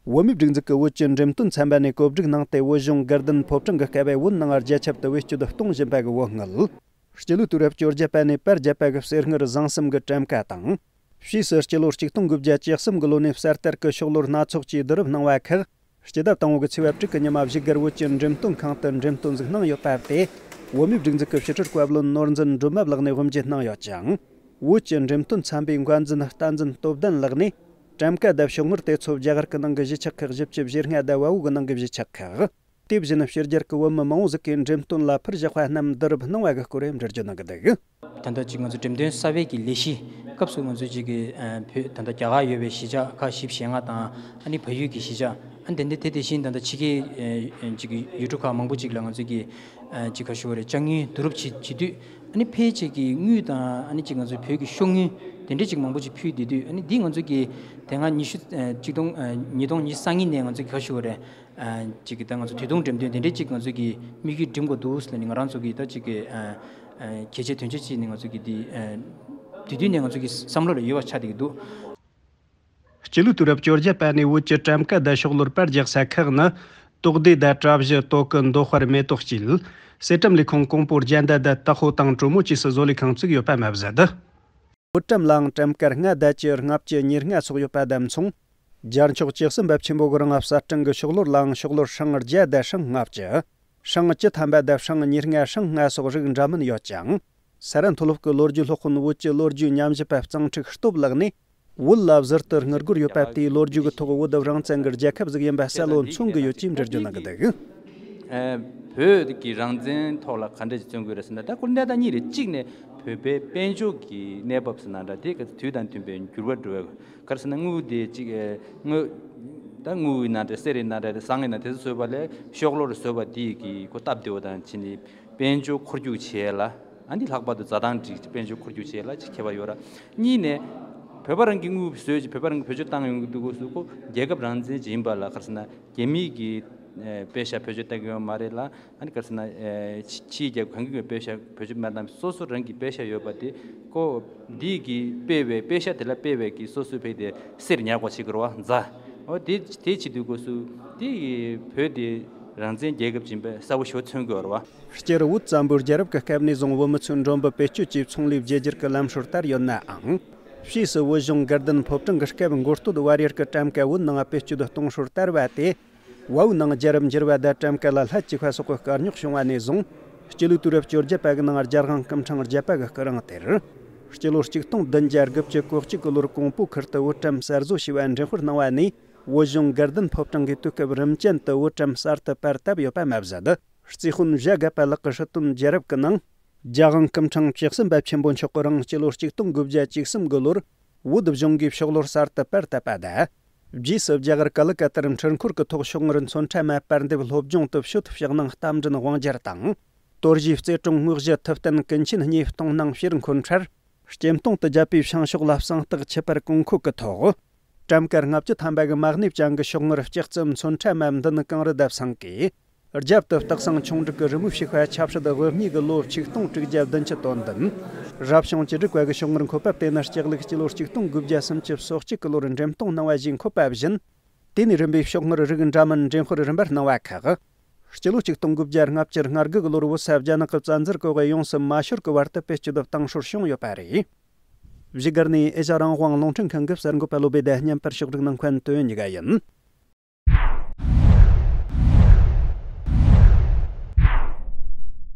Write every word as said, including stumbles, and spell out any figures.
བོད་མིའི་སྒྲིག་འཛུགས་ཀྱི་བོད་ཀྱི་འགྲེམས་སྟོན་ཚན་པ་ནས་གོ་སྒྲིག་གནང་སྟེ། བོད་གཞུང་དགའ་ལྡན་ཕོ་བྲང་གི་སྐབས་བོད་ནང་རྒྱ་ཁྱབ་ཏུ་བེད་སྤྱོད་གཏོང་བཞིན་པ་གི་བོད་སྔོན། སྤྱི་ལོའི་དུས་རབས་བཅོ་བརྒྱད་པ་ནས་བར་བརྒྱད་པ་གི་གསེར་དངུལ་ཟངས་གསུམ་གྱི་གྲམ་ཀ་དང་། ཕྱིས་སུ་སྤྱི་ལོ་ཆིག་སྟོང་དགུ་བརྒྱ་བཅུ་གསུམ་གི་ལོ་ནས་གསར་དར་གྱི་ཤོག་ལོར་སྣ་ཚོགས་ཀྱིས་བསྡུ་རུབ་གནང་བ་ཁག་སྤྱི་ཟླ་དང་པོ་གི་ཚེས་པ་དྲུག་གི་ཉི་མ་བཞུགས་སྒར་བོད་ཀྱི་འགྲེམས་སྟོན་ཁང་དུ་འགྲེམས་སྟོན་ཟིག་གནང་ཡོད་པ་སྟེ། བོད་མིའི་སྒྲིག་འཛུགས་ཀྱི་ཕྱི་དྲིལ་བཀའ་བློན་ནོར་འཛིན་སྒྲོལ་མ་ལགས་ནས་དབུ་འབྱེད་གནང་ཡོད་ཅིང་། བོད་ཀྱི་འགྲེམས་སྟོན་ཚན་པའི་འགན་འཛིན་བསྟན་འཛིན་སྟོབས་ལྡན་ལགས་ནས་གྲམ་ཀ་དང་ཤོག་དངུལ་དེ་ཚོ་རྒྱ་གར་གྱི་ནང་གི་གཞིས་ཆགས་ཁག་བཞི་བཅུ་ཞེ་ལྔ་དང་བལ་པོ་གི་ནང་གི་གཞིས་ཆགས་ཁག་དེ་བཞིན་ཕྱི་རྒྱལ་གྱི་བོད་མི་མང་བོ་ཟིག་གིས་འགྲེམས་སྟོན་ལ་ཕུལ་བཞག་པ་རྣམས་བསྡུ་རུབ་གནང་བ་གི་སྐོར་འགྲེལ་བརྗོད་གནང་གི་འདུག་ད་ལྟ་ཅིག་ང་ཚོ་འགྲེམས་སྟོན་གསར་པའི་གི་ལས་གཞི་སྐབས་སུ་ང་ཚོ་ཅིག་གི་ཨ་བོད་ད་ལྟ་རྒྱ་གར་ཡོད་པའི་གཞིས་ཆགས་ཁག་བཞི་བཅུ་ཞེ་ལྔ་དང་། ཨ་ནི་བལ་ཡུལ་གྱི་གཞིས་ཆགས། ཨ་ནི་དེ་འདྲ་དེ་དེ་བཞིན་ད་ལྟ་ཕྱི་རྒྱལ་ཨ་ཅིག་གི་ཡུལ་གྲུ་ཁག་མང་པོ་ཅིག་ལ་ང་ཚོ་གི་ཨ་ཅིག་ག་ཞུ་བ་རེད། ཅ་དངུལ་བསྡུ་རུབ་བྱེད་བྱེད་དུས། ཨ་ནི་ཕལ་ཆེར་གྱི་དངུལ་དང་། ཨ་ནི་ཅིག་ང་ཚོའི་བོད་ཀྱི་ཤོག་དངུལ་དེ་འདྲ་ཅིག་མང་པོ་ཅིག་ཕུལ་བསྡད་དུས། ཨ་ནི་འདི་ང་ཚོ་གི་དེ་སྔ་ཉི་ཤུ་ཨ་ཆིག་སྟོང་ཨ་ཉིས་སྟོང་ཉི་ཤུ་རྩ་གཉིས་ནས་ང་ཚོ་གི་ག་ཞུ་བ་རེད། ཨ་ཅིག་གི་ད་ང་ཚོ་དུས་ཐུང་འགྲེམས་སྟོན་དེ་འདྲའི་ཅིག་ང་ཚོ་གི་དམིགས་ཡུལ་འགྲིམ་དགོས་འདུག་ཟེར་ནས་ང་རང་ཚོ་གི་ད་ཅིག་གི་ཨ་ཨ་གལ་ཆེ་དོན་ཆེ་བྱས་ནས་ང་ཚོ་གི་འདི་ཨ་དེ་དུས་ནས་ང་ཚོ་གི་བསམ་བློ་ལ་ཡོད་པ་ཆགས་བསྡད་ཀྱི་འདུག་སྤྱི་ལོའི་དུས་རབས་བཅོ་བརྒྱད་པ་ནས་བོད་ཀྱི་གྲམ་ཀ་དང་ཤོག་ལོར་པར་རྒྱག་ས་ཁག་ནི། དོག་སྡེ་དང་། བཀྲ་བཞི། དོ་ཀི། མདོ་དཔལ། མེ་ཏོག་དཀྱིལ། གསེར་ཀྲམ་ལས་ཁུངས་ཀོང་པོ། རྒྱ་མདའ་དང་། ཏག་ཧོ་དང་གྲོ་མོ་བཅས་སུ་བཟོ་ལས་ཁང་བཙུགས་ཡོད་པ་མ་ཟད། བོད་གྲམ་ལའང་གྲམ་ཀ་ལྔ་བརྡ་བཅུ། ལྔ་བཅུ། ཉེར་ལྔ་སོགས་ཡོད་པ་དང་མཚུངས། རྒྱལ་མཆོག་བཅུ་གསུམ་པ་ཆེན་པོ་གི་རིང་གསར་སྐྲུན་གྱི་ཤོག་ལོར་ལའང་ཤོག་ལོར་སྲང་བརྒྱ་དང་སྲང་ལྔ་བཅུ། སྲང་བཅུ་ཐམ་པ་དང་སྲང་ཉེར་ལྔ། སྲང་ལྔ་སོགས་རིགས་འདྲ་མིན་ཡོད་ཅིང་། ས་རཱ་མཐོ་སློབ་ཀྱི་ལོ་རྒྱུས་སློབ་དཔོན་བོད་ཀྱི་ལོ་རྒྱུས་ཉམས་ཞིབ་པ་གཙང་ཕྲུག་སྟོབས་ལགས་ནས། བོད་ལ་ཟུར་དུ་དངུལ་སྒོར་ཡོད་པ་དེའི་ལོ་རྒྱུས་ཀྱི་ཐོག་བོད་རང་བཙན་གྱི་རྒྱལ་ཁབ་ཟིག་ཡིན་པ་གསལ་བོ་མཚོན་གྱི་ཡོད་ཅེས་འགྲེལ་བརྗོད་གནང་གི་འདུག་ཨ། བོད་ཀྱི་རང་བཙན་ཐོག་ལ་ག་འདྲ་ཞིག་བརྩོན་དགོས་རེད་ཟེར་ན། ད་ཁོ་གནས་སྟངས་གཉིས་རེད། གཅིག་ནས་བོད་པའི་དཔལ་འབྱོར་གྱི་གནས་བབ་ཟེར་ན་འདྲ། དེ་ག་དུས་དང་མཐུན་པའི་འགྱུར་བ་འགྲོ་བའི། ག་རེ་ཟེར་ན། དངུལ་དེ་གཅིག་ཨ་དངུལ། ད་དངུལ་ཡིན་ན་འདྲ། གསེར་ཡིན་ན་འདྲ། ཟངས་ཡིན་ན། དེ་ཚོ་བཟོས་པ་ལས་ཤོག་ལོར་བཟོས་པ་དེ་གི་ཁོ་སྟབས་བདེ་བ་དང་བྱས་ནས། དཔལ་འབྱོར་འཁོར་རྒྱུག་བྱེད་ཡ་ལ། ཨ་ནི་ལྷག་པར་དུ་འཛའ་ཐང་སྒྲིག་དཔལ་འབྱོར་འཁོར་རྒྱུག་བྱེད་ཡ་ལ་ཅིག་ཁྱད་པར་ཡོད་ར། གཉིས་ནས་བོད་པ་རང་གི་དངུལ་བཟོས་ཅིག་བོད་པ་རང་གི་བེད་སྤྱོད་བཏང་ཡོང་གི་འདུག་གོ་སུ་ཁོ་རྒྱལ་ཁབ་རང་བཙན་ཅིག་ཡིན་པ་ལ། ག་རེ་ཟེར་ན། རྒྱ་མིའི་གི་ཨེ་པེ་ཤ་བེད་སྤྱོད་བཏང་གི་ཡོད་མ་རེད་ལ། ཨ་ནི་ག་རེ་ཟེར་ན། ཨེ་ཕྱི་ཕྱིའི་རྒྱལ་ཁབ་གང་གི་པེ་ཤ་བེད་སྤྱོད་མ་བཏང་། སོ་སོ་རང་གི་པེ་ཤ་ཡོད་པ་དེ་ཁོ་འདི་གི་སྤེལ་བའི་པེ་ཤ་དེ་ལ་སྤེལ་བའི་གི་སོ་སོའི་བེད་དེ་གསེར་ཉར་དགོས་བྱེད་ཀྱི་རེད་བ། འཛའ། འོ་དེ་དེ་བྱེད་དུས་སྐབས་སུ་དེ་བོད་དེ་རང་བཙན་རྒྱལ་ཁབ་ཡིན་པ་གསལ་པོ་ཞིག་མཚོན་གྱི་ཡོད་རེད་བ། སྤྱིར་བོད་བཙན་པོའི་རྒྱལ་རབས་ཀྱི་སྐབས་ནས་བཟུང་བོད་མི་ཚོས་མགྲོན་པོ་བེད་སྤྱོད་ཀྱིས་ཚོང་ལས་བརྗེ་བསྒྱུར་གྱི་ལམ་སྲོལ་དར་ཡོད་ནའང་། ཕྱིས་སུ་བོད་གཞུང་དགའ་ལྡན་ཕོ་བྲང་གི་སྐབས་མགོ་སྟོད་ཝ་རི་ཡར་གྱི་གྲམ་ཀ་བོད་ནང་བེད་སྤྱོད་གཏོང་སྲོལ་དར་བ་དེ། བལ་པོའི་ནང་རྒྱལ་རབས་འགྱུར་བ་དང་གྲམ་ཀ་ལ་ལྷད་ཅིག་པ་སོགས་ཀྱི་སྐར་རྙོག་བྱུང་བ་ནས་བཟུང་། སྤྱི་ལོའི་དུས་རབས་བཅོ་བརྒྱད་པ་གི་ནང་རྒྱལ་དབང་སྐུ་ཕྲེང་བརྒྱད་པ་གི་སྐུ་རིང་དེར། སྤྱི་ལོ་ཆིག་སྟོང་བདུན་བརྒྱ་དགུ་བཅུ་གོ་གཅིག་གི་ལོར་ཀོང་པོ་ཁུལ་དུ་བོད་གྲམ་གསར་བཟོ་བྱས་པ་འགྲེམས་སྤེལ་གནང་བ་ནས། བོད་གཞུང་དགའ་ལྡན་ཕོ་བྲང་གིས་དུས་སྐབས་རིམ་ཅན་དུ་བོད་གྲམ་གསར་དུ་པར་བཏབ་ཡོད་པ་མ་ཟད། རྩིས་དཔོན་བྱ་དགའ་བ་ལགས་ཀྱི་སྲིད་དོན་རྒྱལ་རབས་ཀྱི་ནང་། རྒྱལ་དབང་སྐུ་ཕྲེང་བཅུ་གསུམ་པ་ཆེན་པོ་མཆོག་གི་རིང་སྤྱི་ལོ་ཆིག་སྟོང་དགུ་བརྒྱ་བཅུ་གསུམ་གི་ལོར་བོད་གཞུང་གིས་ཤོག་ལོར་གསར་དུ་པར་བཏབ་པ་དང་། རྗེས་སུ་རྒྱ་གར་ཀ་ལི་ཀ་ཏར་འཕྲུལ་འཁོར་གྱི་ཐོག་ཤོག་དངུལ་མཚོན་ཁྲ་མ་པར་འདེབས་སློབ་སྦྱོང་དུ་ཕྱོགས་བཞག་གནང་། རྟ་མགྲིན་དབང་རྒྱལ་དང་། དོར་ཞི་རྩེ་གྲོང་། དངོས་གཞི་ཐུབ་བསྟན་ཀུན་མཁྱེན་གཉིས་སྟོང་སྣང་ཕྱིར་འཁོར་འཕྲལ། སྐྱེམས་སྟོང་དུ་བརྒྱབ་པའི་བྱང་ཕྱོགས་ལ་གསང་རྟགས་ཁྱད་པར་དཀོན་མཁོ་གི་ཐོག་གྲམ་ཀ་ལྔ་བཅུ་ཐམ་པ་གི་མ་གནས་ཅན་གྱི་ཤོག་དངུལ་ལྕགས་རྩི་མཚོན་ཁྲ་མ་འདི་ནི་གངས་རི་ལྡེབས་ཚང་གིས། རྒྱབ་ཏུ་སྟག་ཚང་ཆུང་འབྲུག་གི་རི་མོས་ཕྱུག་པ་ཆབ་སྲིད་དབུ་བརྙེས་ཀྱི་ལོ་ཆིག་སྟོང་དྲུག་བརྒྱ་བདུན་ཅུ་དོན་བདུན། རབ་བྱུང་བཅུ་དྲུག་པ་གི་ཤོག་དངུལ་འཁོད་པ་དེ་ནི་ལྕགས་ལུག་སྤྱི་ལོ་ཆིག་སྟོང་དགུ་བརྒྱ་སུམ་ཅུ་སོ་གཅིག་གི་ལོར་འགྲེམས་སྟོན་གནང་བ་ཞིག་འཁོད་པ་བཞིན། དེ་ནས་རིམ་པས་ཤོག་དངུལ་རིགས་འདྲ་མིན་འགྲེམས་སྤེལ་རིམ་པར་གནང་བ་ཁག་སྤྱི་ལོ་ཆིག་སྟོང་དགུ་བརྒྱ་ལྔ་བཅུ་ང་དགུ་གི་ལོར་བོད་ས་རྒྱ་ནག་གི་བཙན་འཛུལ་གོ་གི་ཡོངས་སུ་མ་ཤོར་གི་བར་དུ་བེད་སྤྱོད་བཏང་སྲོལ་བྱུང་ཡོད་པ་རེད། བཞུགས་སྒར་ནས་ཨེ་ཤ་རང་དབང་རླུང་འཕྲིན་ཁང་གི་གསར་འགོད་པ་བློ་བྷེ་དང་བརྙན་པར་ཕྱོགས་སྒྲིག་གནང་མཁན་དོན་གཉིས་ཀ་ཡིན།